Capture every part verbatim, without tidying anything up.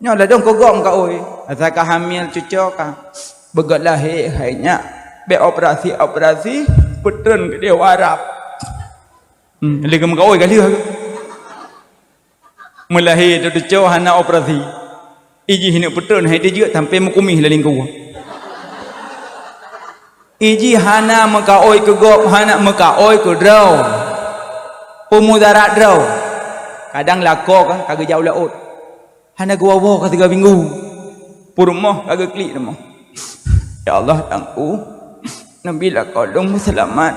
Nyoe ladôm keu gob meukaôi. Asai ka hamil cuco ka. Beugöt lahé hai nyak. Bèk operasi-operasi, peutreun keudéh u Arab. Hmm, lé geumeukaôi ka lheueh. Meulahé teutuco hana operasi. Ijih neuk peutreun hai teujeuet sampai meukumih lam lingkue. Ijih hana meukaôi keu gob, hana meukaôi keu droe. Peumudarat droe. Kadang lakoe kan ka geujak u laôt. Hana geuwoe-woe ka tiga minggu. Peurumoh ka geuklik rumoh. Ya Allah, Teungku, neubi lakoe lôn meuseulamat.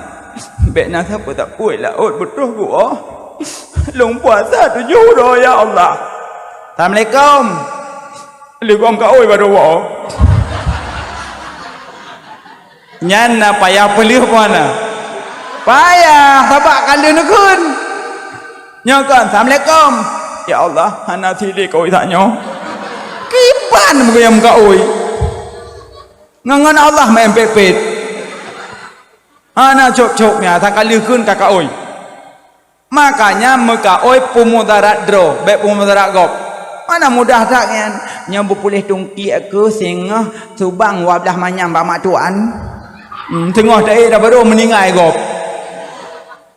Bèk na sapeue-sapeue laôt beutroh geuwoe. Lôn puasa tujoh uroe, ya Allah. Assalamualaikum. Lé gob meukaôi baru woe. Nyan na payah peuleueh peue na? Payah, sabab ka lheueh neukheun. Nyoe kon, "Assalamualaikum." "Ya Allah, hana sidéh keu tanyoe." Kiban meuguyang meukaôi. Ngon, ngon Allah main pet-pet. Hana cok-cok nyan, asai ka lheueh kheun ka kaôi. Makanya meukaôi peumudarat droe, bèk peumudarat gob. Mana mudah that nyan. Nyoe beupuléh tungkiek keu singoh subang dua belas manyam bak mak tuan. Hmm, singoh taék dara barô meuninggai gob.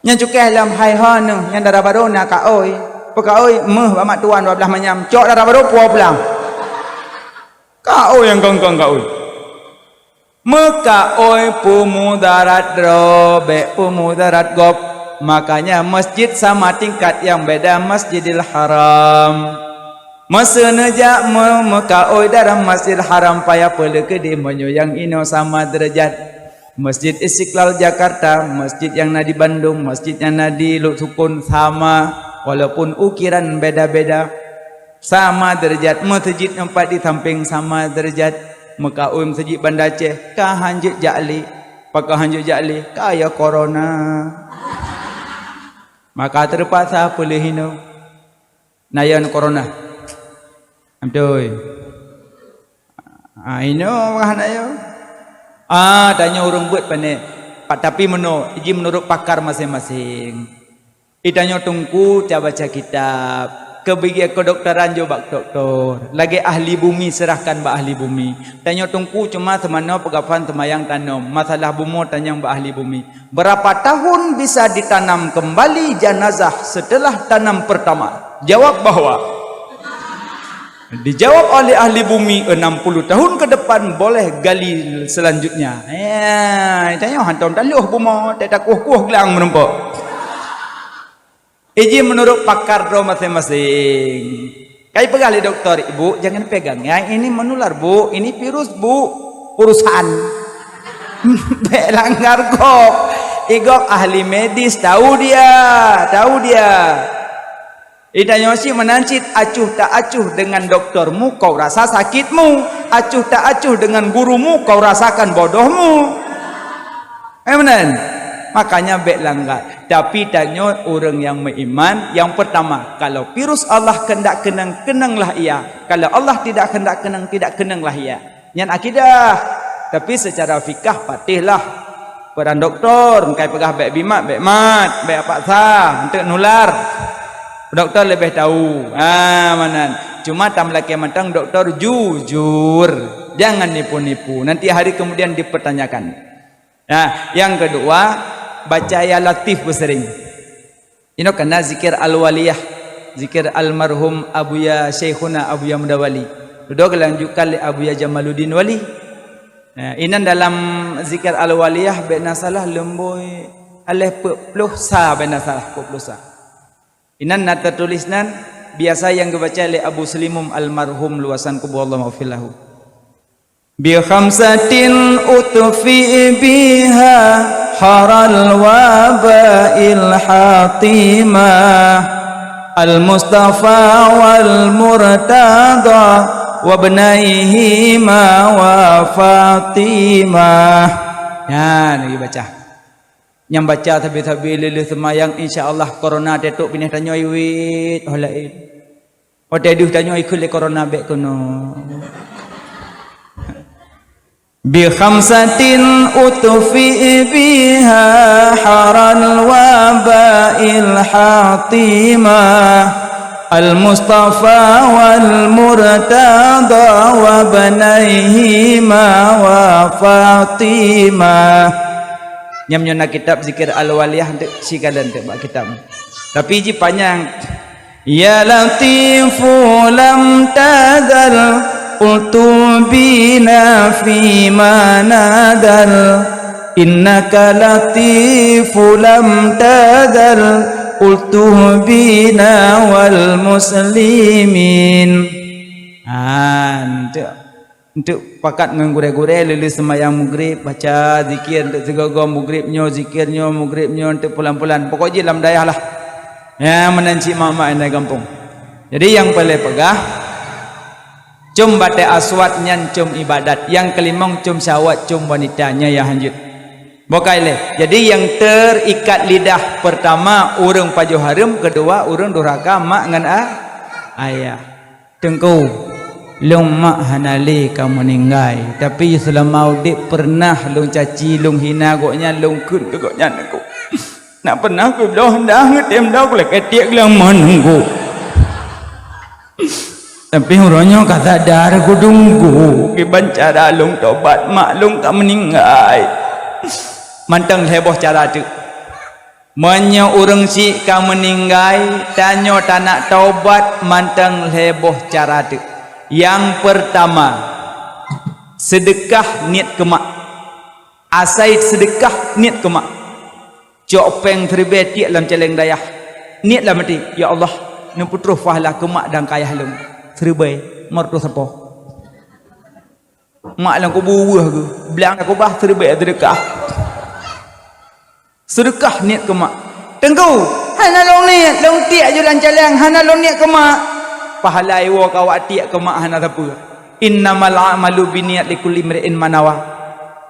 Nyan cukéh lom hai ho neuh, nyan dara barô na kaôi. Peukaôi méuh bak mak tuan dua belas manyam. Cok dara barô puwoe pulang. Kaôi nyang kong-kong kaôi. Meukaôi peumudarat droe, bèk peumudarat gob. Makanya masjid sama tingkat nyang beda Masjidil Haram. Meuseu neujak meu-, meukaôi dalam Masjidil Haram payah peuleueh keudéh meunyoe nyang inoe sama deurajat. Masjid Istiqlal Jakarta, masjid nyang na di Bandung, masjid nyang na di Lhoksukon sama, walaupun ukiran beda-beda. Sama deurajat, meuseujid nyoe pat di sampéng sama deurajat. Meukaôi meuseujid Banda Aceh, ka hanjeuet jak lé. Pakon hanjeuet jak lé? Ka ya corona. Maka teurpaksa peuleueh inoe. Na ya corona. Beutôi. Ah, inoe mah na ya. Ah, tanyoe ureueng beuet pané. Pa-, tapi meunoe, iji meunurot pakar maséng-maséng. Itanyoe teungku ca baca kitab, keu bagi kedokteran jok bak doktor. Lagèe ahli bumi, serahkan bak ahli bumi. Tanyoe teungku cuma seumanoe peugafan seumayang tanom, masalah bumoe tanyong bak ahli bumi. Berapa tahun bisa ditanam kembali jenazah setelah tanam pertama? Jawab bahwa Dijawab oleh ahli bumi, enam puluh tahun ke depan boleh gali selanjutnya. Ya, tanyoe hantom taloh bumoe, tak takueh-kueh glang meureumpok. Iji meunurot pakar droe maséng-maséng. Kai peugah lé doktor, "Ibu, jangan pegang. Yang ini menular, Bu. Ini virus, Bu." Urusan. Bèk langgar gob. Igob ahli medis, tahu dia, tahu dia. Itanyoe cit meunan cit, acuh tak acuh dengan doktormu, kau rasa sakitmu. Acuh tak acuh dengan gurumu, kau rasakan bodohmu. Eh, meunan? Makanya bèk langgar. Tapi tanyoe ureueng nyang meuiman, nyang pertama, kalau virus Allah keundak keunong, keunonglah ia. Kalau Allah tidak keundak keunong, tidak keunonglah ia. Nyan akidah. Tapi seucara fikah patéh lah. Peurang doktor, meukai peugah bèk bimat, bèk mat, bèk paksa, eunteuk nular. Doktor leubeh tahu. Ah, meunan. Cuma tameulakèe mantong doktor jujur. Jangan nipu-nipu. Nanti hari kemudian dipertanyakan. Nah, nyang keudua, baca ya Latif beuseuring. Inoe kana zikir Al-Waliyah, zikir almarhum Abuya Syaikhuna Abuya Muda Wali. Dudoe geulanjutkan lé Abuya Jamaluddin Wali. Nah, inan dalam zikir Al-Waliyah bèk na salah leumbôi aléh peuet ploh sa, bèk na salah peuet ploh sa. Inan na teutuléh nan biasa nyang geubaca lé Abu Seulimum almarhum luwasan kubu Allah maghfir lahu. Bi khamsatin utfi biha haral wabail hatimah, al Mustafa wal Murtada wa ibnaihima wa Fatimah. Nyan lagi baca. Nyang baca sabe-sabe lé-lé seumayang, insya Allah corona teutôp binéh tanyoe iwét, oh laén. Watèe deuh tanyoe ikheun lé corona bèk keunoe. Bi khamsatin utfi biha haral wabail hatimah. Al-Mustafa wal Murtada wa banaihima wa Fatimah. Nyam nyoe na kitab zikir Al-Waliyah, untuk sigalan untuk bak kitab. Tapi ji panyang. Ya Latifu lam tazal, ultubina fima nazal. Innaka Latifu lam tazal, ultubina wal muslimin. Ha, untuk Untuk pakat ngon gurée-gurée, leuleueh seumayang mugrib, baca zikir untuk sigoe-goe, mugrib nyoe, zikir nyoe, mugrib nyoe, untuk pulan-pulan. Pokok jih lam dayah lah. Ya, meunan cit mak-mak inai gampông. Jadi, nyang paleng peugah, com batée aswad nyan com ibadat. Nyang keulimong com syahwat, com wanita. Nyan nyang hanjeuet. Bukai lé. Jadi, nyang terikat lidah, pertama, ureuëng pajoh hareuem, keudua, ureuëng durhaka mak ngon a-, ayah. Teungku, lôn mak hana lé ka meuninggai, tapi seulama udeb peureunah lôn caci, lôn hina gobnyan, lôn kheun keu gobnyan, Teungku. Nak peureunah kubloe dah, geutem dah kulakée tiek geulang mon, Teungku. Tapi uroe nyoe ka sadar, kudunggu kiban cara lôn tobat, mak lôn ka meuninggai. Mantong lhée boh cara teuk. Meunyoe ureuëng syiek ka meuninggai, tanyoe tanak taubat mantong lhée boh cara teuk. Nyang peurtama, seudeukah niet keu mak. Asai seudeukah niet keu mak. Cok péng siribée tiek lam caleng dayah. Niet lam até, "Ya Allah, neupeutroh pahala keu mak dan keu ayah lôn." Siribée, meureutoh sapo. Mak lam kubu weueh geuh, blang kubah siribée seudeukah. Seudeukah niet keu mak. Teungku, hana lôn niet, lôn tiek ju lam caleng, hana lôn niet keu mak. Pahala iwoe keu awak tiek keu mak hana sapeue. Innamal a'malu binniyat likulli imri'in ma nawa.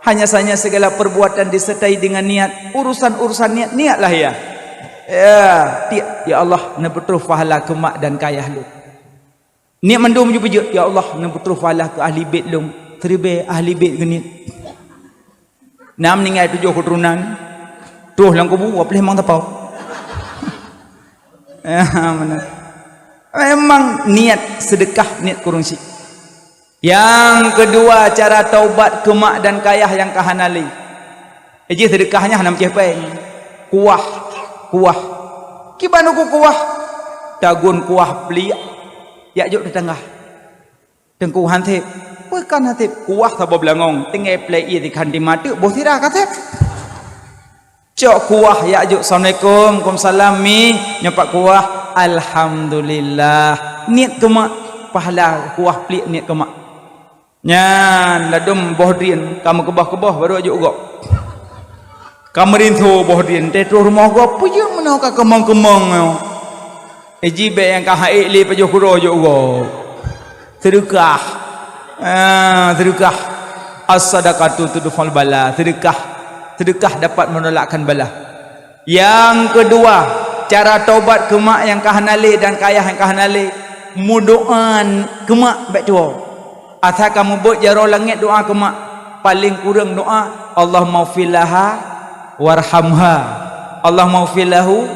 Hanya saja segala perbuatan disertai dengan niat. Urusan-urusan niat, niatlah ya. Ya, tiek, "Ya Allah, neupeutroh pahala keu mak dan keu ayah lôn." Niet mandum ju beujeuet, "Ya Allah, neupeutroh pahala keu ahli bét lôn." Siribée ahli bét geuniet. Na meuninggai tujoh keuturonan, troh lam kubu, wapléh mang tapau. Ya, beuna. Memang niet seudeukah, niet keu ureuëng syiek. Nyang keudua, cara taubat keu mak dan keu ayah nyang ka hana lé. Jih seudeukah nyan hana meucéh péng. Kuah, kuah. Kiban uku kuah? Tagun kuah pliek. Jak jok teutangga. Teungku, han sép. Peue kon han sép? Kuah saboh beulangong. Tinggai plek ié dikhan di mata, boh sira ka sép. Cok kuah jak jok, "Assalamualaikum." "Waalaikumsalam, Mi." Nyoe pat kuah, "Alhamdulillah." Niet keu mak, pahala kuah pliek niet keu mak. Nyan ladôm boh drien ka meukeubah-keubah baru jok gob. Ka meurinso boh drien, teuh troh rumoh gob, peue jeuet meunoe ka keumong-keumong nyoe. Iji bék nyang ka haék lé pajoh keudroe jok gob. Seudeukah. Ah, seudeukah. As-sadaqatu tudfa'ul bala. Seudeukah. Seudeukah dapat menolakkan bala. Nyang keudua, cara tobat keu mak nyang ka hana lé dan keu ayah nyang ka hana lé, meudoá keu mak bék tuwoe. Asai ka mubuet jaroe langét doá keu mak, paleng kureueng doá, "Allahummaghfir laha warhamha." Allahummaghfir lahu.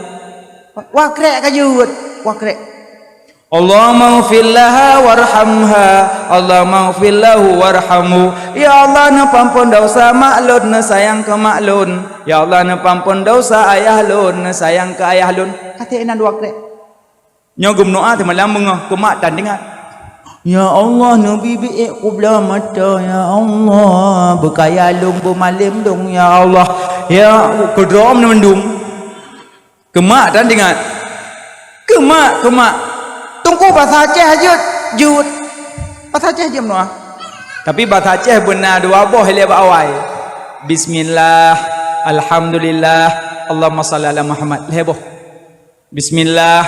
Wah krék ka jeuet, wah krék. Allahummaghfir laha warhamha. Allahummaghfir lahu warhamhu. Ya Allah, neupeuampon desya mak lôn, neusayang keu mak lôn. Ya Allah, neupeuampon desya ayah lôn, neusayang keu ayah lôn. Ka sép inan dua krék. Nyoe geumeudoá teuma lam beungoh keu mak tan teuingat. Ya Allah, neubi biék kubloe mata, ya Allah, beukaya lôn, beumalém lôn, ya Allah. Ya, keudroe mandum. Keu mak tan teuingat. Keu mak, keu mak. Teungku, basa Aceh jeuet, jeuet. Basa Aceh jeuet meudoá. Tapi basa Aceh beuna dua boh ilée bak awai. Bismillah, alhamdulillah, Allahumma shalli ala Muhammad. Lhée boh. Bismillah,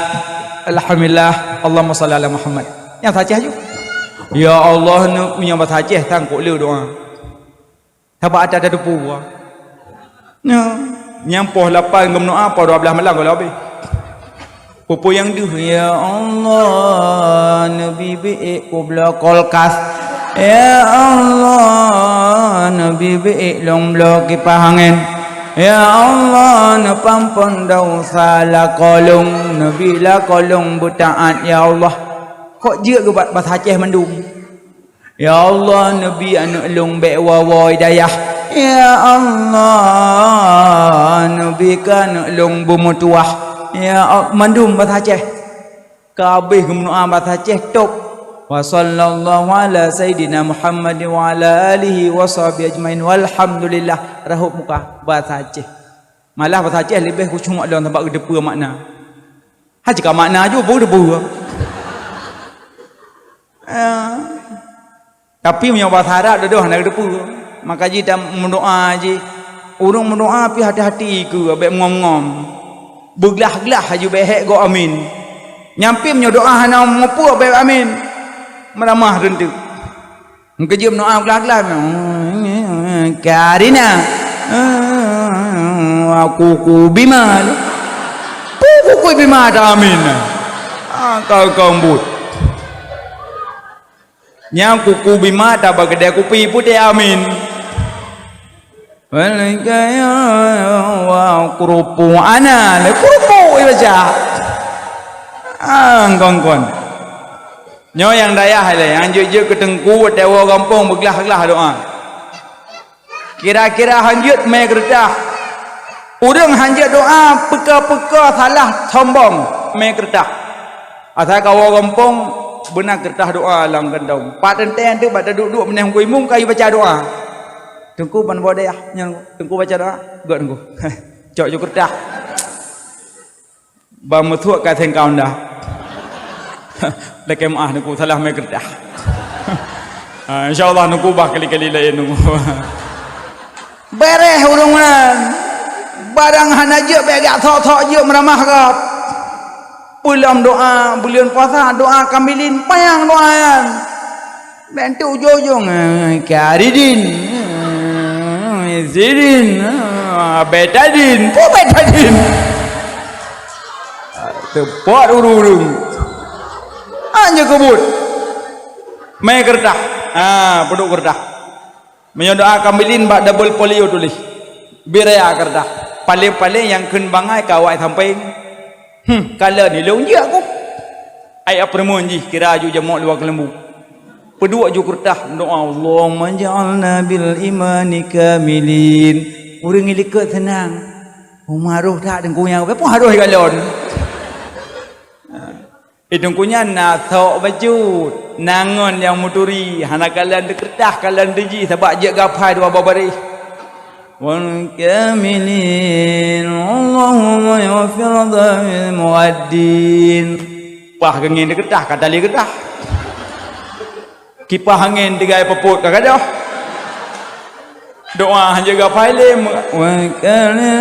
alhamdulillah, Allahumma shalli ala Muhammad. Nyang basa Aceh jeuet. Ya Allah, neu-, nyang basa Aceh tan kok le doá. Sabab ata tateupeue. Nyoe, nyang poh lapan geumeudoá, poh dua blaih malam gohlom habéh. Peue-peue nyang deuh, "Ya Allah, neubi biék kubloe kulkas. Ya Allah, neubi biék lôn bloe kipah angén." Ya Allah, neupampon desya lakoe lôn, neubi lakoe lôn beutaat, ya Allah. Kok jeuet geubat basa Aceh mandum? Ya Allah, neubi aneuk lôn bék woe-woe dayah. Ya Allah, neubi keu aneuk lôn beumeutuwah. Ya Allah, mandum basa Aceh. Ka habéh geumeudoá basa Aceh, top. Wa sallallahu ala sayyidina Muhammad wa ala alihi wa sahbihi ajmain. Walhamdulillah. Rahot muka basa Aceh. Malah basa Aceh leubeh khusyuk lom sabab geuteupeue makna. Hana cit ka makna ju, peue geuteupeue. Ah. Tapi meunyoe basa Arab dudoe hana geuteupeue. Maka jih ta meudoá jih. Ureuëng meudoá pih hati-hati keu bék mengom-ngom. Beuglah-glah laju bék hék gob amin. Nyan pih meunyoe doá hana meupeue bék amin. Meuramah teunteuk. Meukeujeuet meudoá beuglah-glah. Karina. Aku kubima. Peue kuku bima ta amin. Ah, kau kau embut. Nyang kuku bima ta bak keudè kupi putéh amin. Wa keurupuk ana, le keurupuk ibaca. Ah, kon-kon. Nyoe nyang dayah lé, nyang jeuet-jeuet keu teungku watèe woe gampông beuglah-glah doá. Kira-kira hanjeuet mé keureutah. Ureuëng hanjeuet doá peuka-peuka salah sombong mé keureutah. Asai kawoe gampông beuna keureutah doá lam kantong. Pat teuntèe teuk bak taduek-duek meuneh Teungku Imum kayu baca doá. Teungku ban boh dayah nyan Teungku baca doá. Gét Teungku. Cok ju keureutah. Ban meusuek ka sengkau dah. Lakèe meu'ah Teungku salah mé keureutah. Ha, insya Allah Teungku bah kali-kali laén Teungku. Beureh ureuëng nyan. Barang hana jeuet bék jak sok-sok jeuet meuramah gob. Peulom doá, buleuen puasa doá kamilin panyang doá nyan. Bék enteuk ujong-ujong, eh, Kharidin, eh, Zidin, eh, Betadin, peue Betadin? Teupot ureuëng-ureuëng. Hana jeuet keubuet. Mé keureutah. Ha, peuduek keureutah. Meunyoe doá kamilin bak double folio tuléh. Bi raya keureutah. Paléng-paléng nyang kheun bangai ka awai sampéng. Hmm, kalon ilôn jeuet ku. Ai apeurumoh jih kira ju jamok luwa keuleumbu. Peuduek ju keureutah doá, "Allahumma ij'alna bil imani kamilin." Ureuëng likot seunang. Uma roh that Teungku nyang peue harôh kalon. Di Teungku nyan na sok bacut, na ngon nyang meuturi, hana kalon di keureutah, kalon di jih sabab jeuet gapai dua boh baréh. Wal kamilin, Allahumma yaghfir dzambil muaddin. Pah geungieng di keureutah, ka tali keureutah. Kipah angén tinggai peupot ka gadôh. Doá hana gapai lé, wa kana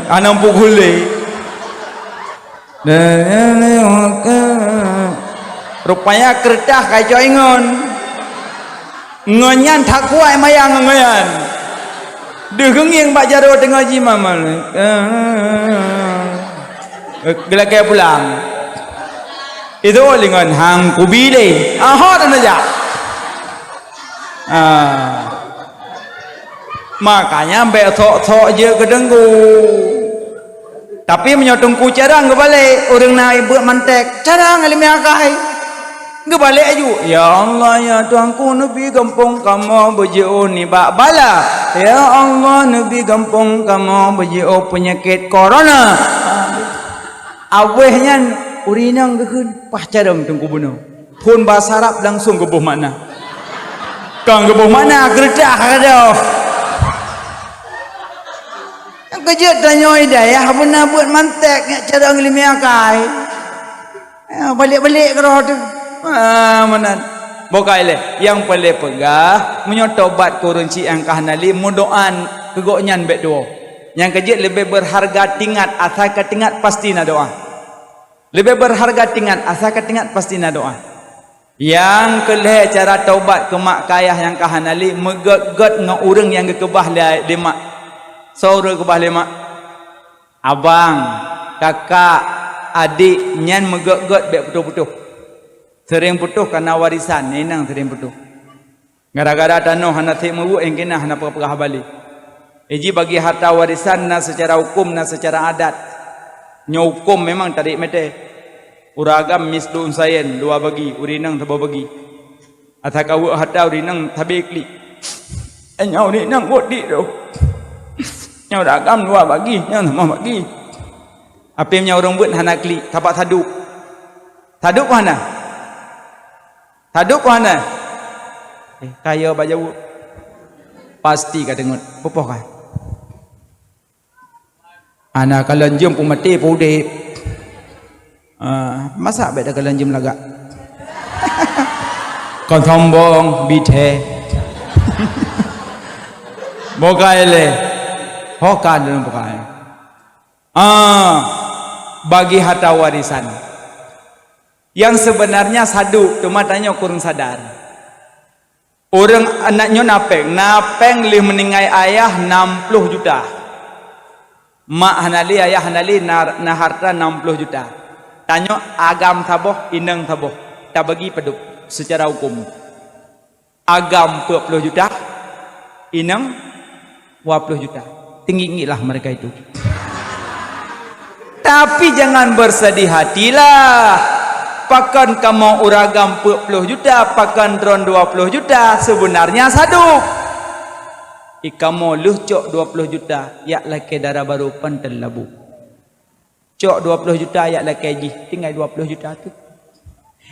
anang pukul lé. Rupanya keureutah ka icok ingon. Ngon nyan that kuat mayang ngon nyan. Deuh geungieng bak jaroe teungoh jimama. Geulakée pulang. Itu lingon hang kubi deh. Aha, dan aja. Ah. Makanya bék sok-sok jeuet keu teungku. Tapi meunyoe teungku carông geubalek, ureuëng na ibuet mantek, carông ileumèe akai. Geubalek aju, "Ya Allah, ya Tuhanku, neubi gampông kamoe beujiôh nibak bala. Ya Allah, neubi gampông kamoe beujiôh peunyakét corona." Awéh nyan, ureuëng inong geukheun, "Pah carông teungku bunoe." Phon basa Arab langsung geuboh makna. Kon geuboh makna, keureutah ka gadôh. Keujeuet tanyoe dayah beuna buet mantek nyak carông ileumèe akai. Ya, balek-balek keudroe teuh. Ah, meunan. Bukai lé, nyang paleng peugah, meunyoe tobat keu ureuëng syiek nyang ka hana lé, meudoá keu gobnyan bék tuwoe. Nyang keujeuet leubeh beurharga teuingat, asai ka teuingat pasti na doá. Leubeh beurharga teuingat, asai ka teuingat pasti na doá. Nyang keu lhée cara tobat keu mak keu ayah nyang ka hana lé, meugét-gét ngon ureuëng nyang geukeubah lé, lé mak. Soe ureuëng geukeubah lé mak? Abang, kakak, adék, nyan meugét-gét bék putôh-putôh. Seuréng putôh kana warisan, inong seuréng putôh. Gara-gara tanoh hana sép meubuet, nyang keunan hana peugah-peugah balé. Iji bagi harta warisan na seucara huköm, na seucara adat. Nyoe huköm memang tarék meuté. Ureuëng agam mislu unsayain, dua bagi, ureuëng inong saboh bagi. Ata kaweuek harta ureuëng inong sabe klik. Eh, nyoe ureuëng inong bot dik tu. Nyoe ureuëng agam dua bagi, nyoe saboh bagi. Tapi meunyoe ureuëng beuet hana klik, sabab sadub. Sadub hana? Sadub hana? Eh, kaya bak jaweueb. Pasti ka deungon. Pupoh ka. Hana kalon jeuem peumaté peudeb. Ah, masa bék takalon jeuem lagak. Kon sombong, bithé. Bukai lé. Ho ka dalam bukai. Ah, bagi harta warisan. Yang sebenarnya sadub, cuma tanyoe kurang sadar. Ureuëng aneuk nyoe na péng, na péng lheueh meuninggai ayah nam ploh juta. Mak hana lé, ayah hana lé, na, na harta nam ploh juta. Tanyoe agam saboh, inong saboh. Tabagi padub seucara huköm. Agam peuet ploh juta, inong dua ploh juta. Teuingat-ingatlah mereka itu. Tapi jangan bersedih hatilah. Pakon kamoe ureuëng agam peuet ploh juta, pakon droen dua ploh juta, sebenarnya sadub. I kamoe lheueh cok dua ploh juta, jak lakée dara barô panten labu. Cok dua ploh juta jak lakée jih, tinggai dua ploh juta tu.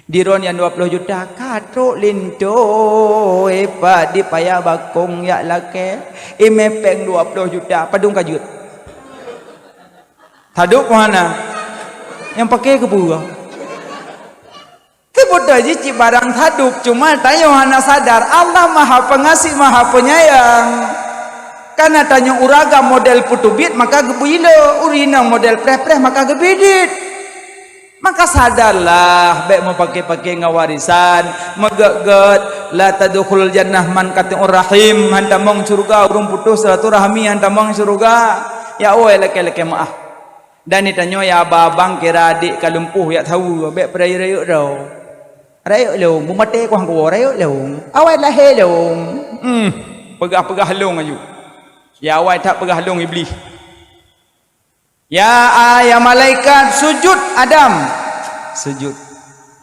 Di droen nyang dua ploh juta ka trok linto, eh, pat di paya bakong jak lakée, imé péng dua ploh juta, padum ka jeuet. Sadub hana. Nyang paké keu peue? Teupeutôi jih cit barang sadub, cuma tanyoe hana sadar Allah Maha Pengasih, Maha Penyayang. Kana tanyoe ureuëng agam model peuteubiet maka geubri le, ureuëng inong model preh-preh maka geubri dit. Maka sadarlah, bék meupaké-paké ngon warisan, meugét-gét, la tadkhulul jannah man qati'ur rahim, han tamong syeuruga ureuëng putus silaturahmi, han tamong syeuruga. Ya woe lakée-lakée meu'ah. Dan di tanyoe ya abang-abang kira adik ka lumpuh yak saweue, bék peurayeuk-rayeuk droe. Rayeuk lôn, beumaté kuah kuwoe rayeuk lôn. Awai lahé lôn. Hmm, peugah-peugah lôn aju. Ya awai that peugah lôn Iblih. Ya, ah, ya malaikat sujud Adam. Sujud.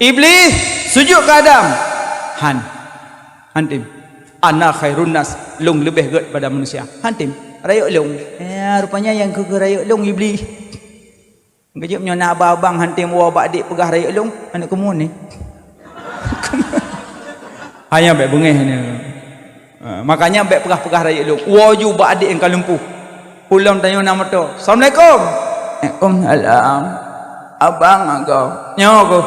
Iblih sujud ke Adam. Han. Han tem. Ana khairun nas, lôn leubeh gét pada manusia. Han tem, rayeuk lôn. Ya, rupanya nyang keu rayeuk lôn Iblih. Geujeuet nyoe na abang-abang han tem woe bak adik peugah rayeuk lôn, aneuk keumuen ni. Hanya bék beungéh ni. Ha, makanya bék peugah-peugah rayeuk lôn. Woe ju bak adik nyang ka lumpuh. Ulôn tanyoe na moto. Assalamualaikum. Waalaikumsalam. Abang agoe. Nyoe keuh.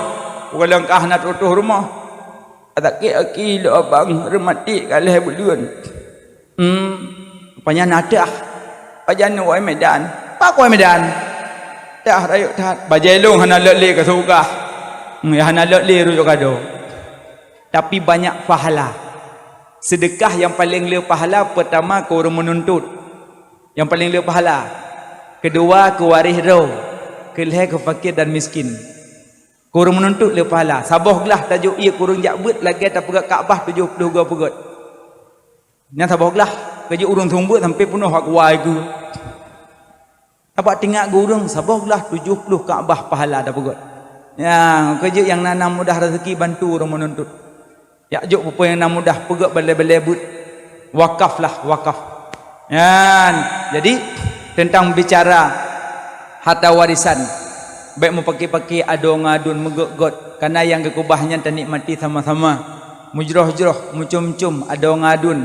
Ulôn kah na tutoh rumoh. Adak keu aki lôn abang reumatik ka lhée buleuen. Hmm, rupanya na teuh. Pajan woe Medan. Pak woe Medan. Teuh rayeuk that. Bajée lôn hana lôt lé ka sugah. Hmm, hana lôt lé rujuk kado. Tapi banyak pahala. Sedekah nyang paleng le pahala pertama keu ureuëng menuntut. Nyang paleng le pahala. Kedua keu waréh droe. Keulhée keu fakir dan miskin. Keu ureuëng menuntut le pahala. Saboh glah tajok ié keu ureuëng jak beuet lagée tapeugét Ka'bah tujoh ploh goe peugét. Nyan saboh glah, keujeuet ureuëng seumeubeuet sampoe peunoh bak kuah ié keu. Sabab teuingat geu ureuëng saboh glah tujoh ploh Ka'bah pahala tapeugét. Nyang keujeuet nyang na, na mudah rezeki bantu ureuëng menuntut. Jak jok peue-peue nyang na mudah peugét balée-balée beuet. Wakaflah, wakaf. Nyan, jadi teuntang bicara harta warisan, bék meupaké-paké adoe ngon aduen meugét-gét, kana nyang geukeubah nyan tanikmati sama-sama. Meujroh-jroh, meucom-com adoe ngon aduen,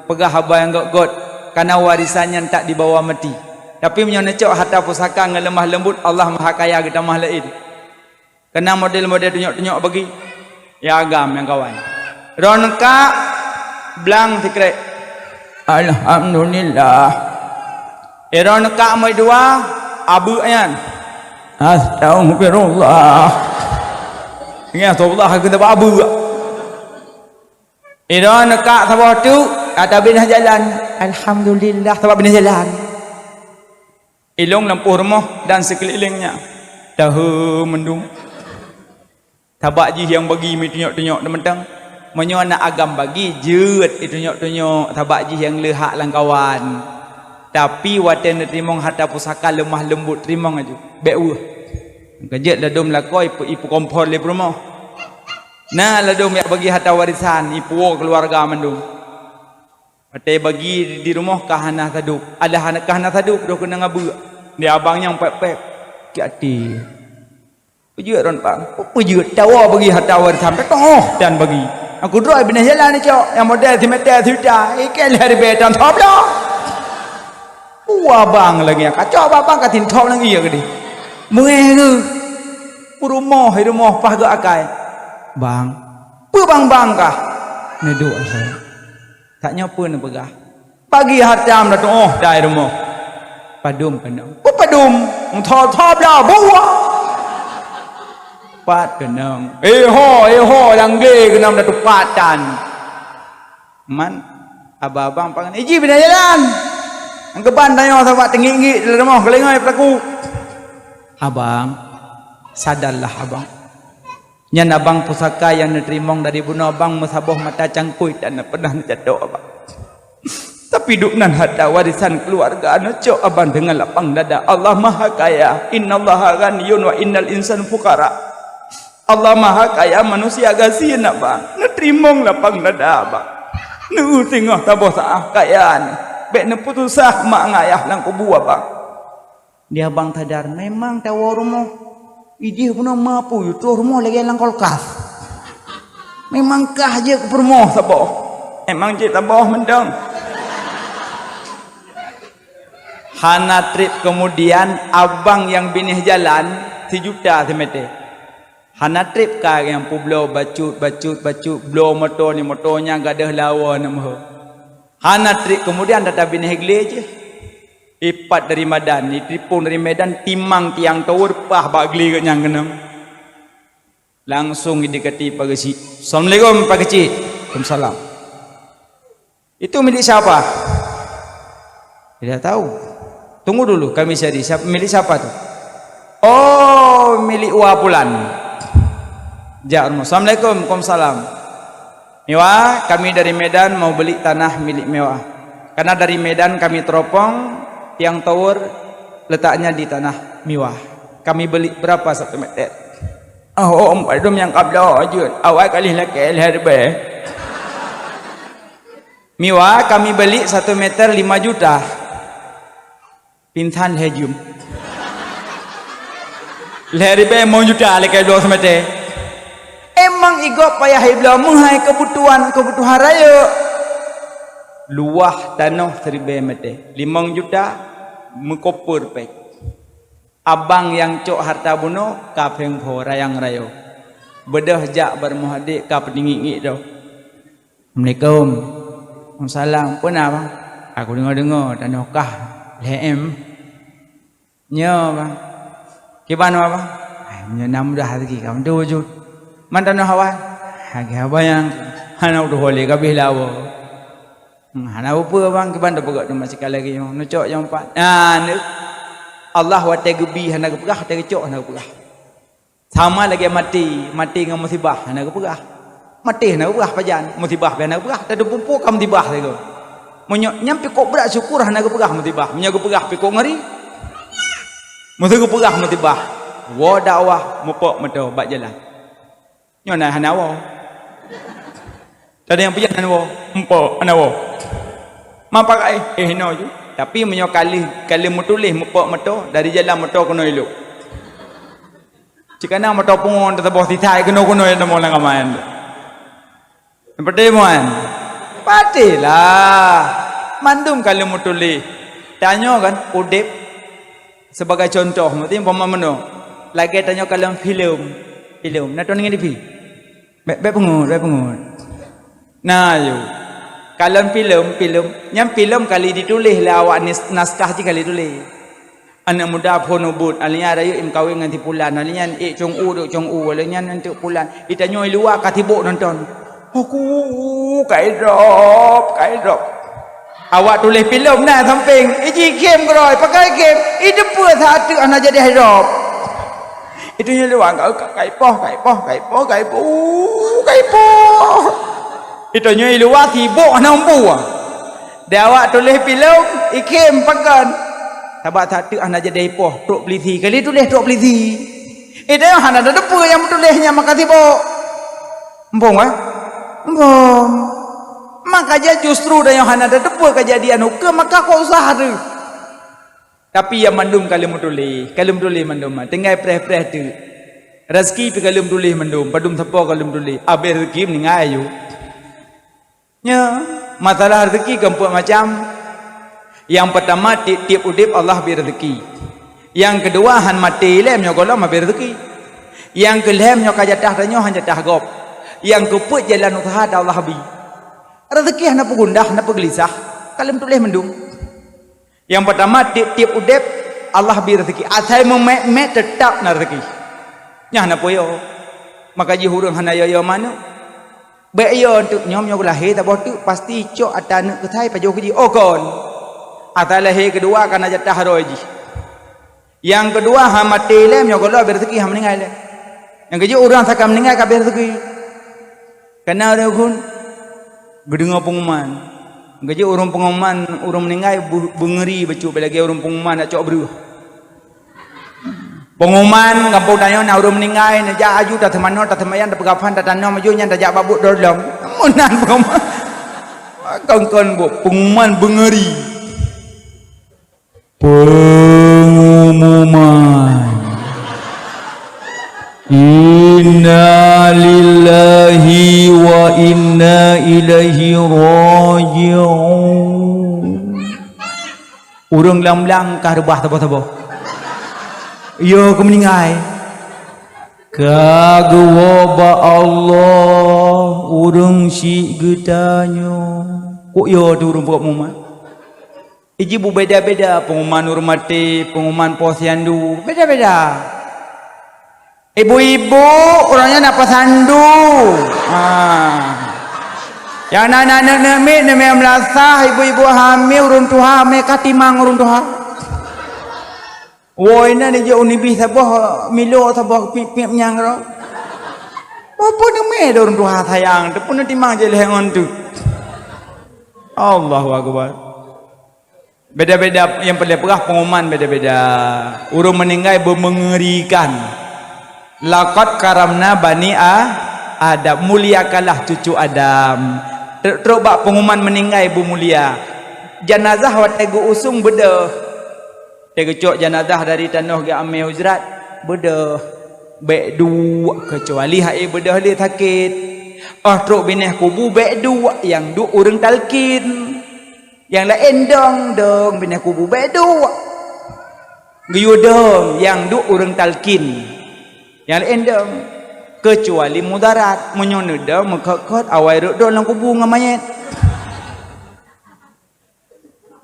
peugah haba nyang gét-gét, kana warisan nyan tak dibawa mati. Tapi meunyoe neucok harta pusaka ngon leumah leumbut, Allah Maha Kaya geutamah laén. Kana model-model tunyok-tunyok bagi. Ya agam nyang kawan. Droeneuh kak blang sikrek. Alhamdulillah. Eh, droeneuh kak meudoa, abeuk nyan. Astagfirullah. Ingat astagfirullah keu sabab abeuk. Eh, droeneuh kak saboh tu, kata binah jalan. Alhamdulillah sabab binah jalan. Ilong lampôh rumoh dan sikeulilingnya. Tahe mendung. Sabab jih nyang bagi meutunyok-tunyok teumantang. Meunyoe na agam bagi, jeuet itunyok-tunyok sabab jih nyang le hak lam kawan. Tapi watée neuteurimong harta pusaka leumah leumbot, teurimong aju. Bék weueh. Keujeuet ladôm lakoe ipeu-, ipeukompor lé peurumoh. Na ladôm jak bagi harta warisan, ipuwoe keuluwarga mandum. Watée bagi di rumoh ka hana sadub. Alah hana, ka hana sadub, doh keunong abeuk. Di abang nyang pék-pék. Kiati. Peujeuet ron bang. Peujeuet tawa bagi harta warisan. Toh dan bagi. Aku droe bineh jalan ni cok. Yang model simeter sijuta. Iké lhèe ribèe tan thop lah. Wah bang lagi. Kacok bang ka tin thop lagi ya gede. Mengeh ke. Peurumoh, rumoh pah geu akai. Bang. Peue bang-bang kah? Neudok asai. Tak nyoe peue neupeugah. Bagi hartam dah tuoh dai rumoh. Padum keunong. Peue padum? Thop-thop lah buah. Pat keunong. Eh ho, eh ho, nyang glé keunong dah tupat tan. Man, abang-abang pangan. Iji bina jalan. Nyang keuban tanyoe sabab teungiek-ngiek dalam rumoh keulingoi pelaku. Abang, sadarlah abang. Nyan abang pusaka nyang neuteurimong dari bunoe abang meusaboh mata cangkôi dan pernah neujatok abang. Tapi duek nan harta warisan keuluwarga neucok abang deungon lapang dada. Allah Maha Kaya. Innallaha ghaniyun wa innal insana fuqara. Allah Maha Kaya, manusia gasien abang. Neuteurimong lapang dada abang. Neu teungoh saboh saah kaya nyoe. Bék neuputusah mak ngon ayah lam kubu abang. Di abang sadar, memang tawoe rumoh. Idéh bunoe mampu yue troh rumoh lagée lam kulkas. Memang kah jeuet keu peurumoh saboh. Memang jeuet saboh mantong. Hana treb keumudian abang nyang bineh jalan sijuta simeter. Hana treb ka nyang peubloe bacut, bacut, bacut, bloe moto ni moto nyang gadôh lawa na meuho. Hana treb keumudian data bineh glé jih. Ipat dari Madan, iteupong dari Medan, timang tiang tower pah bak glé geuh nyang keunong. Langsung idekati Pak Geuchik. "Assalamualaikum Pak Geuchik." "Waalaikumsalam." "Itu milik siapa?" "Tidak tahu." "Tunggu dulu, kami cari. Siap-, milik siapa tu?" "Oh, milik Wa Pulan." Jak rumoh. "Assalamualaikum." "Waalaikumsalam." "Miwa, kami dari Medan mau beli tanah milik Miwa. Karena dari Medan kami teropong, tiang tower letaknya di tanah Miwa. Kami beli berapa satu meter?" "Oh, oh, padum nyang kabloe jeuet. Awai ka lheueh lakée lhèe ribèe." "Miwa, kami beli satu meter lima juta." Pingsan lhèe jeuem. Lhèe ribèe limong juta lakée bloe simeter. Emang igob payah ibloe meuhai keubutuhan, keubutuhan rayeuk. Luwah tanoh siribèe meter, limong juta meukoper péng. Abang nyang cok harta bunoe ka péng pho rayang rayeuk. Beudôh jak bak rumoh adék ka peutinggi-tinggi doh. "Assalamualaikum." "Waalaikumsalam. Peue na, Bang?" "Aku deungoe-deungoe tanoh kah lhèe M." "Nyoe, Bang." "Kiban, Bang?" "Ai, meunyoe na mudah rezeki, kamoe tuju." "Man tanoh awai?" "Lagèe abang nyang hana udah boleh kabeh lawa." "Hmm, hana peue-peue, Bang, kiban tapeugah teuma sikali lagèe nyoe. Neucok nyang pat." Nah, Allah watèe geubi hana geupeugah, watèe geucok hana geupeugah. Sama lagèe maté, maté ngon musibah hana geupeugah. Maté hana geupeugah pajan, musibah pih hana geupeugah, teupeue-peue ka musibah sigoe. Meunyoe nyan pih kok brat syukur hana geupeugah musibah, meunyoe geupeugah pih kok ngeri. Meuseu geupeugah musibah, woe dakwah mupok meuto bak jalan. Nyoe na hana woe. Tadi nyang peujah hana woe, mupok hana woe. Ma pakai, eh, hinoe ju. Tapi meunyoe ka lheueh, ka lheueh meutuléh mupok meuto, dari jalan meuto keunoe ilok. Cit kana moto pungo teusaboh sisai keunoe-keunoe nyang tamong lam kama nyan. Patéh mon? Patéh lah. Mandum ka lheueh meutuléh. Tanyoe kan udép sibagai cuntoh, meusti umpama meunoe. Lagèe tanyoe kalon filem. Filem. Na teuingat di fi? Bèk, bèk peungeut, bèk peungeut. Na, yue. Kalon filem, filem. Nyan filem kali dituléh lé awak nis-, naskah jih kali tuléh. Aneuk muda phon ubit, akhé nyan rayeuk imeukawen ngon si pulan, akhé nyan ék cong u, duek cong u, akhé nyan eunteuk pulan. Di tanyoe luwa ka sibok nonton. Aku, ka idrop, ka idrop. Awak tuléh filem na sampéng, iji game keudroe, pakai game, iteupeue sateuk hana jadi idrop. Di tanyoe luwa ka, ka, ka ipoh, ka ipoh, ka ipoh, ka ipoh, ka ipoh. Di tanyoe luwa sibok hana mampu. Di awak tuléh filem, ikhém pakon. Sabab that teuk hana jadi ipoh, trok polisi. Kali tuléh trok polisi. Eh, dah hana ada depa nyang meutuléh nyan maka sibok. Muphom, eh? Muphom. Maka jih justru dah nyang hana ada depa kejadian ukeue, maka kok usah tu. Tapi nyang mandum ka lheueh meutuléh, ka lheueh meutuléh mandum, tinggai preh-preh teuk. Rezeki pih ka lheueh meutuléh mandum, padum sapo ka lheueh meutuléh. Abéh rezeki meuninggai aju. Nyo, masalah rezeki keu empat macam. Nyang peutama, tiep-tiep udeb Allah bri rezeki. Nyang keudua, han maté ilée meunyoe gohlom habéh rezeki. Nyang keulhée, meunyoe ka jatah tanyoe han jatah gob. Nyang keupeuet, jalan useuha dan Allah bri. Rezeki hana peugundah, hana peugeulisah. Ka lheueh meutuléh mandum. Nyang peutama, tiep-tiep udeb Allah bri rezeki. Asai meumet-met teutap na rezeki. Nyan hana peue yo. Maka jih ureuëng hana yo-yo manok. Bék yo teuk nyoe, nyoe lahé saboh teuk pasti cok ata aneuëk keuthai pajoh keu jih. Oh kon. Asai lahé keudua ka na jatah roe jih. Nyang keudua, han maté ilée meunyoe gohlom habéh rezeki, han meuninggai ilée. Nyang keujeuet ureuëng asai ka meuninggai ka habéh rezeki. Kana ureuëng phon geudeungoe peunguman. Nyang keujeuet ureuëng peunguman, ureuëng meuninggai beu-, beungeuri bacut, bèk lagée ureuëng peunguman nak cok breueh. Peunguman gampông tanyoe na ureuëng meuninggai, neujak aju taseumanoe, taseumayang, tapeugafan, tatanom aju nyan tajak bak buet dolom. Meunan peunguman. Kon-kon buet peunguman beungeuri. Pengumuman. Inna lillahi wa inna ilaihi raji'un. Ureuëng lam blang ka reubah saboh-saboh. Yo keu meuninggai. Ka geuwoe bak Allah ureuëng syiek geutanyoe. Kok yo tu ureuëng peubuet peunguman? Iji beubeda-beda, peunguman ureuëng maté, peunguman poh siandu, beda-beda. Ibu-ibu, ureuëng nyan na pasandu. Ha. Nyang na, na aneuk-aneuk miet, aneuk miet meulasah, ibu-ibu hamé, ureuëng tuha, mé ka timang ureuëng tuha. Woe, inan ijak unibih saboh, milo saboh, piep-piep nyang ro. Peue-peue neumé ureuëng tuha sayang, teupeu neutimang jih lhée ngon tu. Allahu Akbar. Beda-beda, nyang paléng peugah peunguman beda-beda. Ureuëng meuninggai beumeungerikan. Laqad karamna bani A-, Adam, muliakanlah cucu Adam. Trok-trok bak peunguman meuninggai beumulia. Janazah watée geu-usong beudôh. Watée geucok janazah dari tanoh geuamé u jrat, beudôh. Bék duek, keucuali hai beudôh lé sakét. Óh trok binéh kubu bék duek, nyang duek ureuëng talkin. Nyang laén dong, dong binéh kubu bék duek. Geuyue dong nyang duek ureuëng talkin. Nyang laén dong. Keucuali mudarat, meunyoe neudong meukot-kot awai rot dong lam kubu ngon manyét.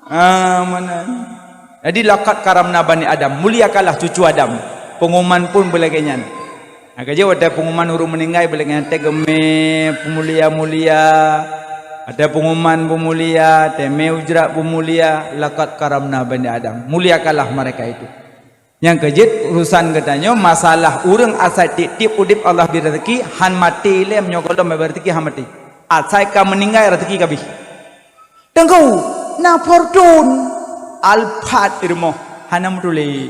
Ah, meunan. Jadi laqad karamna bani Adam, muliakanlah cucu Adam. Peunguman pun beulagée nyan. Nah, ka jeuet watée peunguman ureuëng meuninggai beulagée nyan, watée geumé peumulia-mulia, watée peunguman beumulia, watée mé u jrat beumulia, laqad karamna bani Adam. Muliakanlah mereka itu. Nyang keujeuet urusan geutanyoe masalah ureuëng asai tiep-tiep udeb Allah bri rezeki, han maté ilée meunyoe gohlom bri rezeki han maté. Asai ka meuninggai rezeki ka bih. Teungku, na Fortuner, Alphard di rumoh, hana meutuléh.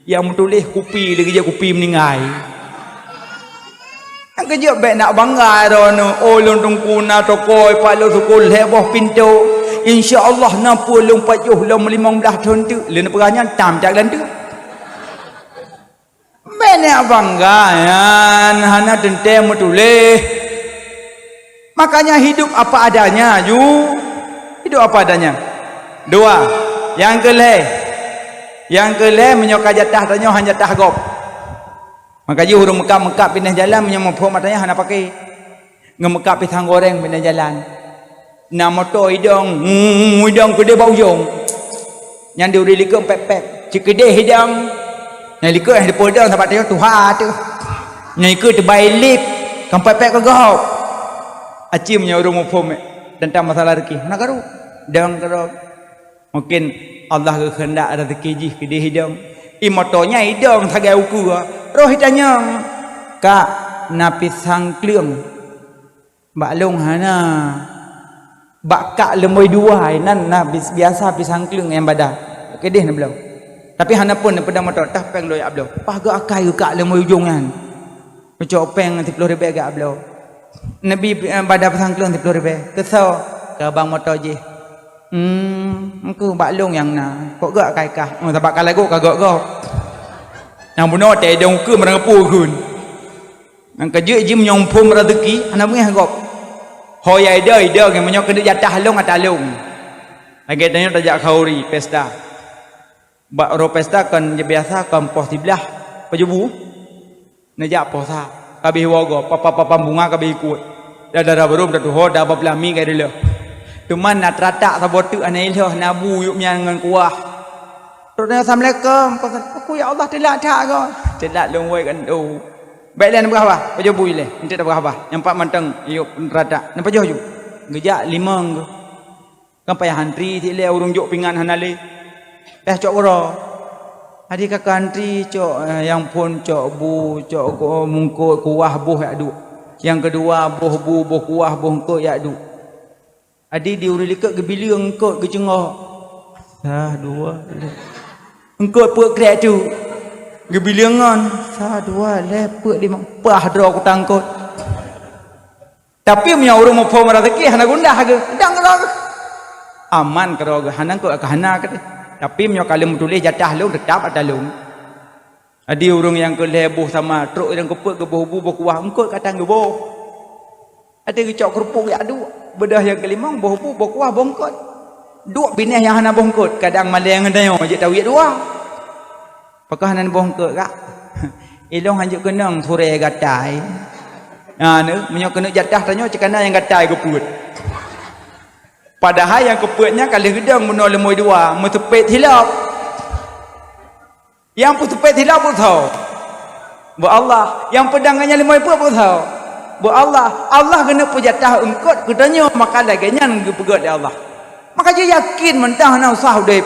Nyang meutuléh kupi, lagée jih kupi meuninggai. Nyang keujeuet bék nak bangga droeneuh, "Oh, lôn teungku na toko ipat lôn sukul lhée boh pintoe. Insya Allah na peue lôn pajoh lom limong blaih thon teuk." Lheueh neupeugah nyan, tam jak geulanteuk. Bék nak bangga nyan, hana teuntée meutuléh. Makanya hidup apa adanya, ju. Hidup apa adanya. Dua. Nyang keulhée. Nyang keulhée, meunyoe ka jatah tanyoe han jatah gob. Maka jih ureuëng meukab-meukab binéh jalan, meunyoe muphom ata nyan hana paké. Ngon meukab pisang goreng binéh jalan. Na moto idong, mm, idong keudeh bak ujong. Nyan di ureuëng likot pép-pép. Cit keudeh idong. Nyang likot nyang dipeudong sabat teuh tuha teuh. Nyang ikot teubai lip, kan pép-pép keu gob. Aci meunyoe ureuëng muphom, eh, teuntang masalah rezeki. Hana karu. Dong keudroe. Mungkin Allah geukeundak rezeki jih keudeh idong. I moto nyan idong sagai ukeue. Roh itanyong, "Kak, na pisang kleueng?" "Bak lôn hana." Bak kak leumoi dua nan na bis-, biasa pisang kleueng nyang bada. Keudeh neubloe. Tapi hana pun neupeudong moto, tah péng lôn jak bloe. Paih geuakai keu kak leumoi ujong nyan. Neucok péng siploh ribèe jak bloe. Neubi, eh, bada pisang kleueng siploh ribèe. Keu soe? Keu abang moto jih. Hmm, engkeu bak lôn nyang na. Kok geuakai kah? Oh, sabab ka lagot ka gok-gok. Nyang bunoe teuh idong ukeue meurangkapeue kheun. Nyang keujeuet jih meunyoe muphom raseuki, hana beungéh gob. Ho ya ida-ida ngon meunyoe keuneuk jatah lôn ata lôn. Lagèe tanyoe tajak khanduri, pesta. Bak uroe pesta kon biasa kon poh siblaih, pajoh bu. Neujak poh sa, ka abéh woe gob, papa-papa bunga ka abéh ikot. Dara-dara barô meututoe, dara peulami ka ilheueh. Teuma na teuratak saboh teuk hana ilheueh, na bu yôk mian ngon kuah. Trok nyan, "Assalamualaikum." Peue, "Ya Allah, teulat that goe." "Teulat lôn woe kan." Oh. Bèk lé neupeugah bah, pajoh bu ilèe. Eunteuk tapeugah bah. Nyang pat mantong yôk neuratak. Neupajoh ju. Geujak limong geuh. Kan payah antri, si ilèe ureueng jok pingan hana lé. Payah cok keudroe. Adi ka antri cok, eh, nyang phôn cok bu, cok ku-, mungkot, kuah boh jak duek. Nyang keudua boh bu, boh kuah, boh eungkot jak duek. Adi di ureueng likot geubileung eungkot geuceungok. Sa, dua, lhèe. Eungkot peuet krek tu. Geubileung ngon. Sa, dua, lhèe, peuet, limong. Paih droe kuta eungkot. Tapi meunyoe ureueng muphom raseuki hana gundah geuh. Dang keudroe geuh. Aman keudroe geuh. Hana eungkot ka hana keudeh. Tapi meunyoe ka lheueh meutuléh jatah lôn, teutap ata lôn. Adi ureueng nyang keu lhèe boh sama, trok nyang keu peuet geuboh bu, boh kuah, eungkot ka tan geuboh. Adi geucok keurupuk jak duek, beudôh nyang keu limong boh bu, boh kuah, boh eungkot. Duek binéh nyang hana boh eungkot, kadang malèe ngon tanyoe jeuet tawiet dua. Pakon hana boh eungkot, Kak? Ilôn hanjeuet keunong furé gatai. Ha, neu, meunyoe keuneuk jatah tanyoe cit kana nyang gatai geupeuet. Padahai nyang geupeuet nyan ka lheueh geudong bunoe leumoi dua, meuseupet silop. Nyang peuseupet silop beu soe? Beu Allah. Nyang peudong ngon nyan leumoi peuet beu soe? Beu Allah. Allah keuneuk peujatah eungkot keu tanyoe, maka lagèe nyan geupeugèt lé Allah. Maka jeuet yakin mantong hana usah udép.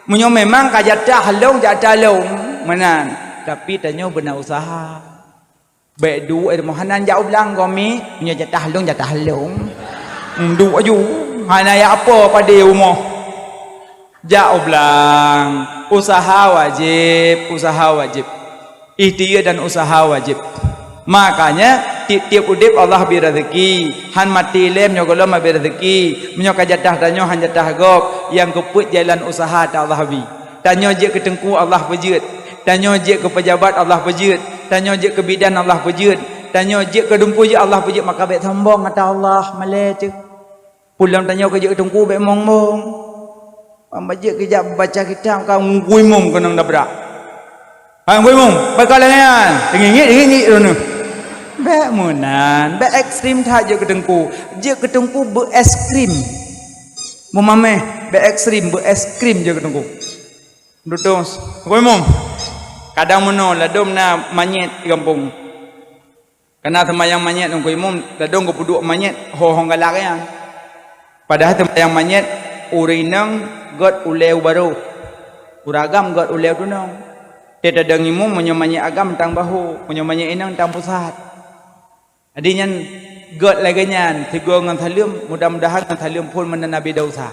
Meunyoe memang ka jatah lôn, jatah lôn, meunan. Tapi tanyoe beuna useuha. Bèk duek, eh, meuhana jak u blang gomi, meunyoe jatah lôn, jatah lôn. Hmm, duek aju, hana jak apo padé rumoh. Jak u blang, useuha wajéb, useuha wajéb. Ikhtiar dan useuha wajéb. Makanya, tiep-tiep udép Allah bri raseuki, han maté lé meunyoe gohlom habéh raseuki, meunyoe ka jatah tanyoe han jatah gob, nyang keupeuet jalan useuha ta Allah bri. Tanyoe jeuet keu teungku Allah peujeuet. Tanyoe jeuet keu peujabat Allah peujeuet. Tanyoe jeuet keu bidan Allah peujeuet. Tanyoe jeuet keu dumpeue jeuet Allah peujeuet, maka bèk sombong ata Allah, malèe teuh. Peue lom tanyoe keu jeuet keu teungku bèk mong-mong. Ban jeuet keu jak baca kitab ka ngui mum keunong dabrak. Hai ngui mum, bèk ka lagèe nyan. Teungingit-ingit droeneuh. Bèk meunan, bèk ekstrem that jeuet keu teungku. Jeuet keu teungku beu ekstrem. Meumameh, bèk ekstrem, beu ekstrem jeuet keu teungku. Dudoe, Teungku Imum. Kadang meunoe, ladôm na manyét di gampông. Kana seumayang manyét Teungku Imum, ladôm geupeuduek manyét ho-ho galak nyan. Padahai seumayang manyét ureueng inong gèt ulèe u barôh. Ureueng agam gèt ulèe u tunong. Teuh tadong imum meunyoe manyét agam tang bahô, meunyoe manyét inong tang pusat. Jadi nyan gèt lagèe nyan, sigoe ngon saleuem, mudah-mudahan ngon saleuem phôn meunan habéh desya.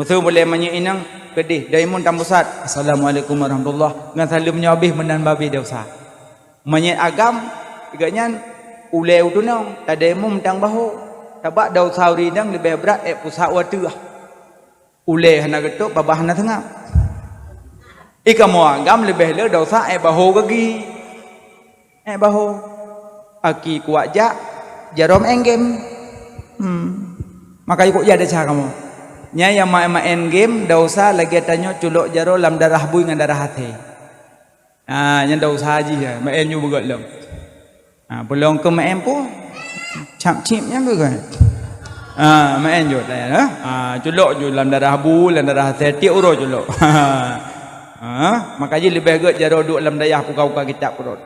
Meuseu bulèe manyét inong keudeh, dai imum tang pusat, "Assalamualaikum warahmatullah." Ngon saleuem nyoe habéh meunan habéh desya. Manyét agam, gèt nyan ulèe u tunong, tadong imum tang bahô. Sabab desya ureueng inong leubeh brat èk pusat u ateueh. Ulèe hana geutôb, babah hana seungab. Ih, kamoe agam leubeh le desya èk bahô gaki. Èk bahô. Aki kuat jak, jaroe maén game. Hmm. Maka ikôt jak desya kamoe. Nyan nyang maén-maén game, desya lagèe tanyoe culok jaroe lam darah bui ngon darah até. Ah, nyan desya jih, ya. Maén nyoe beugèt lom. Ah, peulông keu maén po. Cap cip nyan beugèt. Ah, maén jeuet, ya. Ah, culok jeuet lam darah bu, lam darah até, tiep uroe culok. Ah, maka jih leubeh gèt jaroe duek lam dayah buka-buka kitab keudroe.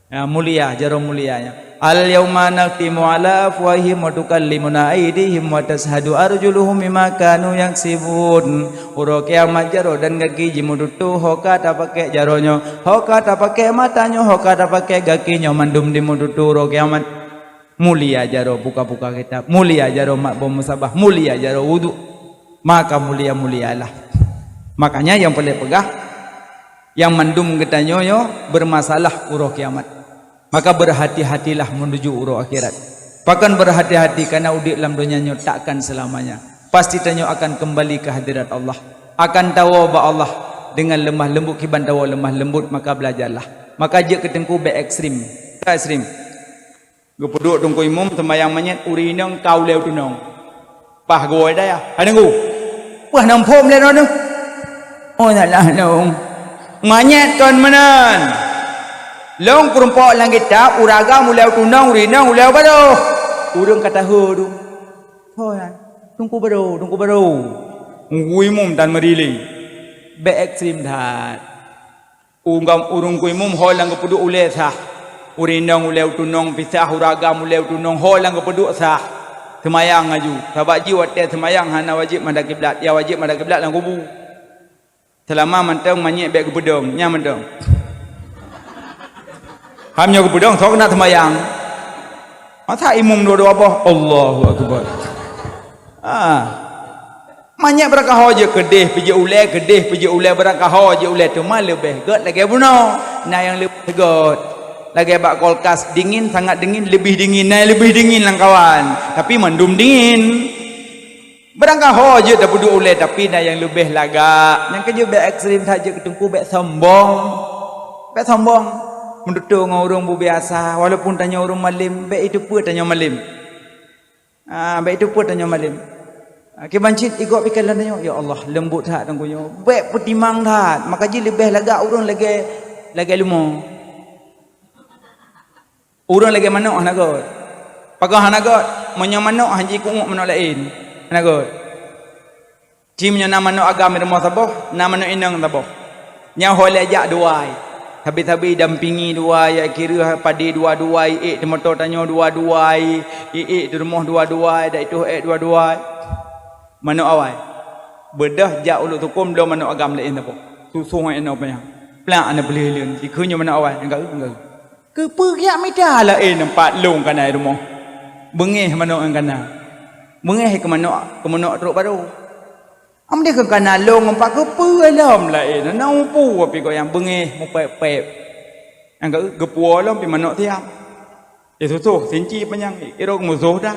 Ah, mulia, jaroe mulia nyan. "Al-yauma nakhtimu ala afwahihim wa tukallimuna aidihim wa tashhadu arjuluhum bima kanu yaksibun." Uroe kiamat jaroe dan gaki jimeututoe ho ka tapakèk jaroe nyoe, ho ka tapakèk mata nyoe, ho ka tapakèk gaki nyoe mandum dimeututoe uroe kiamat. Mulia jaroe buka-buka kitab, mulia jaroe mat boh musabah, mulia jaroe wudhu. Maka mulia-mulialah. Makanya nyang peureulée peugah, nyang mandum geutanyoe nyoe beureumasalah uroe kiamat. Maka beurhati-hatilah meunuju uroe akhirat. Pakon beurhati-hati, kareuna udeb lam donya nyoe takkan seulamanya. Pasti tanyoe akan keumbali keu hadirat Allah. Akan tawoe bak Allah deungon leumah leumbut, kiban tawoe leumah leumbut, maka beulajarlah. Maka jeuet keu teungku bék ekstrem. Ka ekstrem. Geupeuduek teungku imum seumayang manyét ureueng inong ka ulée u tunong. Paih geuwoe dayah. Hai teungku. Peue na phom lé droeneuh? Oh, salah lôn. Manyét kon meunan. Lôn peurumpok lam kitab, ureueng agam ulée u tunong, ureueng inong ulée u barôh. Ureueng ka tahu tu. Ho nyan. Teungku barô, teungku barô. Teungku imum tan meurili. Bék ekstrem that. Ureueng, ureueng teungku imum ho nyang geupeuduek ulée sah. Ureueng inong ulée u tunong pih sah, ureueng agam ulée u tunong ho nyang geupeuduek sah. Seumayang laju. Sabab jih watée seumayang hana wajéb madab kiblat, nyang wajéb madab kiblat lam kubu. Seulama mantong manyét bék geupeudong, nyan mantong. Ham nyoe geupeudong, soe keuneuk seumayang? Masa imum dua-dua boh? Allahu Akbar. Ah. Manyét beurangkaho jeuet keudeh pih jeuet ulée, keudeh pih jeuet ulée, beurangkaho jeuet ulée, teuma leubeh gét lagée bunoe. Na nyang leubeh gét. Lagée bak kulkas, dingin, sangat dingin, leubeh dingin, na nyang leubeh dingin lam kawan. Tapi mandum dingin. Beurangkaho jeuet tapeuduek ulée, tapi na nyang leubeh lagak. Nyang keujeuet bék ekstrem that jeuet keu teungku, bék sombong. Bék sombong. Meututoe ngon ureueng bubiasa, walaupun tanyoe ureueng malém, bék iteupeue tanyoe malém. Ah, bék iteupeue tanyoe malém. Ah, kiban cit igob pikeran tanyoe, "Ya Allah, leumbot that teungku nyoe." Bék peutimang that, maka jih leubeh lagak ureueng lagée, lagée leumo. Ureueng lagée manok hana gét. Pakon hana gét? Meunyoe manok han jikuek manok laén, hana gét. Ci meunyoe na manok agam di rumoh saboh, na manok inong saboh. Nyan ho lé jak dua ai. Sabe-sabe dampingi dua ai, kira padé dua-dua ai, ék di moto tanyoe dua-dua ai, ék di rumoh dua-dua ai, dak itoh ék dua-dua ai. Manok awai. Beudôh jak ulok sukon bloe manok agam laén saboh. Susong ai inong panyang. Plak na peuleuh-leuh. Dikheun nyoe manok awai, enggak, enggak. Keupeue geujak mita laén teumpat lôn ka na i rumoh? Beungéh manok nyang ka na. Beungéh keu manok, keu manok trok barô. Am deh keu ka na lôn teumpat keupeue lom laén, na umpu api goyang beungéh mupéb-péb. Nyang geu-, geupuwoe lom pi manok siam. Di susoh, sinci panyang, irong musoh dan.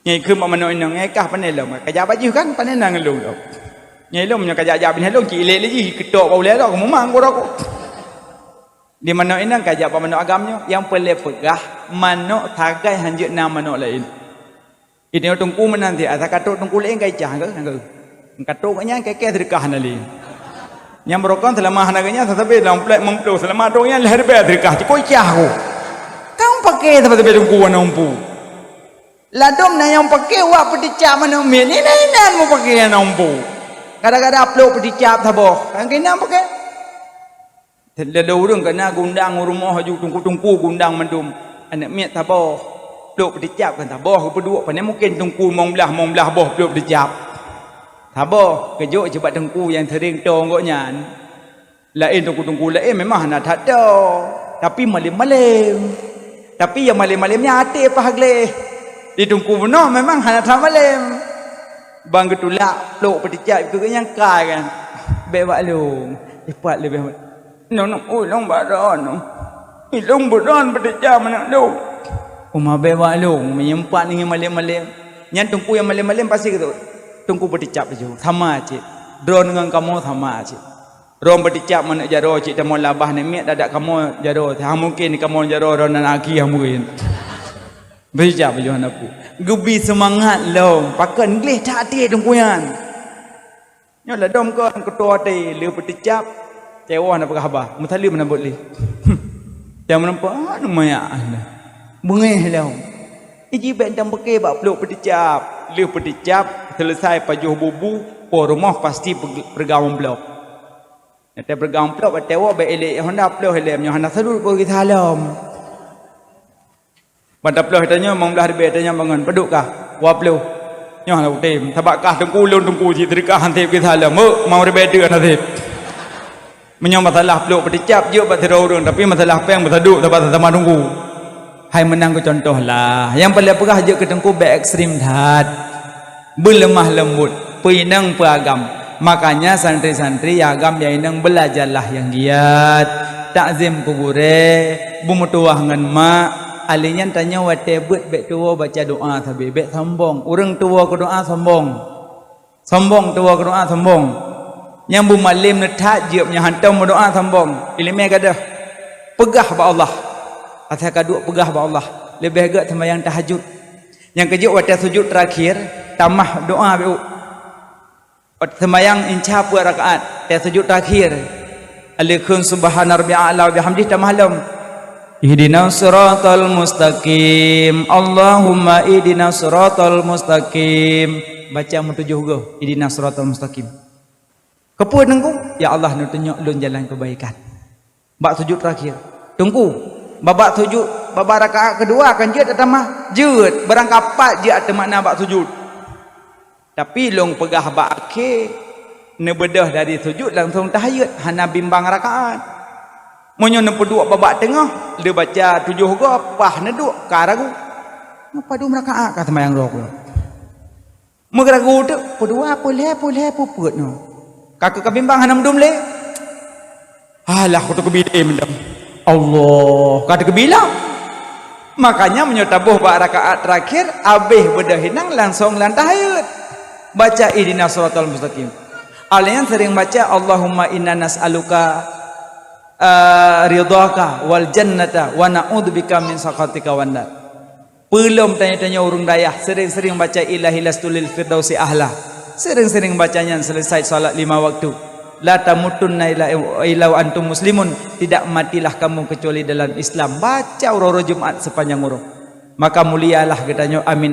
Nyai kheun bak manok inong, "Nyai kah pane lom, ka jak bak jih kan, pane na ngon lôn lom." Nyai lom nyoe ka jak-jak bineh lôn, ci ilek lé jih, keutok bak ulée lom, keumumang keu rokok. Di manok inong ka jak bak manok agam nyoe, nyang peureulée peugah manok sagai han jeuet na manok laén. Inoe teungku meunan ti, asa katok teungku laén ka icah ke, ke. Katok nyan keke seudeukah hana lé. Nyang beurokon seulama hana geuhnyan sasabe lam plek meumploh, seulama tok nyan lhée ribée seudeukah, cukop icah ku. Kan pake sabe-sabe teungku hana umpu. Ladom na nyang pake wak peuticak manok miet, inan-inan mupake hana umpu. Kadang-kadang plok peuticap saboh, kan keunan pake. Lé ureuëng ka na gundang u rumoh aju teungku-teungku gundang mandum. Aneuëk miet saboh, plok peuticap kan saboh geupeuduek, pane mungken teungku mong blaih, mong blaih boh plok peuticap. Saboh, geujok cit bak teungku nyang sering tong gobnyan. Laén teungku-teungku laén memang hana that tong, tapi malem-malem. Tapi nyang malem-malem nyan até paih gleh. Di teungku bunoe memang hana that malem. Ban geutulak plok peuticap keu gobnyan kai kan. Bék bak lôn, cepat leubeh. Nyoe, nyoe, ui, lôn bak droeneuh. Ih, lôn bak droeneuh peuticap manok lôn. Uma bék bak lôn, meunyoe pat ngon malem-malem. Nyan teungku nyang malem-malem pasti geutôp. Teungku peuticap laju, sama cit. Droeneuh ngon kamoe sama cit. Droeneuh peuticap manok jaroe cit, kamoe labah namiet dadak kamoe jaroe. Hana mungken kamoe jaroe droeneuh na aki hana mungken. Peuticap laju hana peue. Geubi seumangat lom, pakon gleh that até teungku nyan. Nyoe ladom kon keutoe até, lheueh peuticap, tewoh na peugah haba, meusaleuem na bot lé. Nyang meunampak, ah, lumayan. Beungéh lom. Iji bék dang beuke bak plok peuticap. Lheueh peuticap, seuleusai pajoh bubu, po rumoh pasti peureugam amplop. Watée peureugam amplop, watée woe bék ilek honda ploh ilée, nyoe hana salut po geusalom. Ban taploh tanyoe limong blaih ribée, tanyoe bangon, padub kah? Dua ploh. Nyoe hana kutem. Sabab kah teungku lôn teungku cit, seudeukah han sép geusalom. Meuk, limong ribée teuk hana sép. Meunyoe masalah plok peuticap jeuet bak sidroe ureuëng, tapi masalah péng meusadub sabab sasama teungku. Hai meunan keu contoh lah. Nyang paleng peugah jeuet keu teungku bék ekstrem that. Beuleumah leumbot, peuinong peuagam. Makanya santri-santri nyang agam nyang inong beulajarlah nyang giat. Takzim keu gurée, beumeutuwah ngon mak. Alèh nyan tanyoe watée beuet bék tuwoe baca doa sabe, bék sombong. Ureuëng tuwoe keu doa sombong. Sombong, tuwoe keu doa sombong. Nyang beumalém neuthat jeuet, nyang hantom meudoa sombong. Iéleumé gadôh. Peugah bak Allah. Asai ka duek peugah bak Allah. Leubeh gét seumayang tahajud. Nyang keujeuet watée sujud terakhir, tamah doa bék. Watée seumayang insya peuet rakaat, watée sujud terakhir. Alèh kheun subhana rabbiyal a'la wa bihamdih tamah lom. Ihdinas siratal mustaqim. Allahumma ihdinas siratal mustaqim. Baca meutujoh goe, ihdinas siratal mustaqim. Keupeue teungku? Ya Allah, neutunyok lôn jalan keubaikan. Bak sujud terakhir. Teungku, babak sujud, babak rakaat keudua kan jeuet tatamah? Jeuet, barang kapat jeuet ateueh makna bak sujud. Tapi lôn peugah bak akhé, neubeudôh dari sujud langsong tahayut, hana bimbang rakaat. Meunyoe neupeuduek babak teungoh, lé baca tujoh goe, paih neuduek, ka ragu. Padum rakaat ka seumayang droe keuh. Meuragu teuk, peudua, peulhèe, peulhèe, peupeuet nyoe. Ka keuh ka bimbang hana meudum lé. Alah, ka teukeubila mantong. Allah, ka teukeubila. Makanya meunyoe taboh bak rakaat terakhir, abéh beudôh inong langsong lam tahayut. Baca ihdinas siratal mustaqim. Alèh nyan sering baca, Allahumma inna nas'aluka, ah, ridhaka wal jannata wa na'udzubika min sakhatika wan nar. Peulom tanyoe-tanyoe ureuëng dayah sering-sering baca Ilahi lastu lil firdausi ahla. Sering-sering baca nyan selesai salat lima waktu. La tamutunna illa, illa wa antum muslimun. Tidak matilah kamu kecuali dalam Islam. Baca uroe-uroe Jumat sepanjang uroe. Maka mulialah geutanyoe. Amin.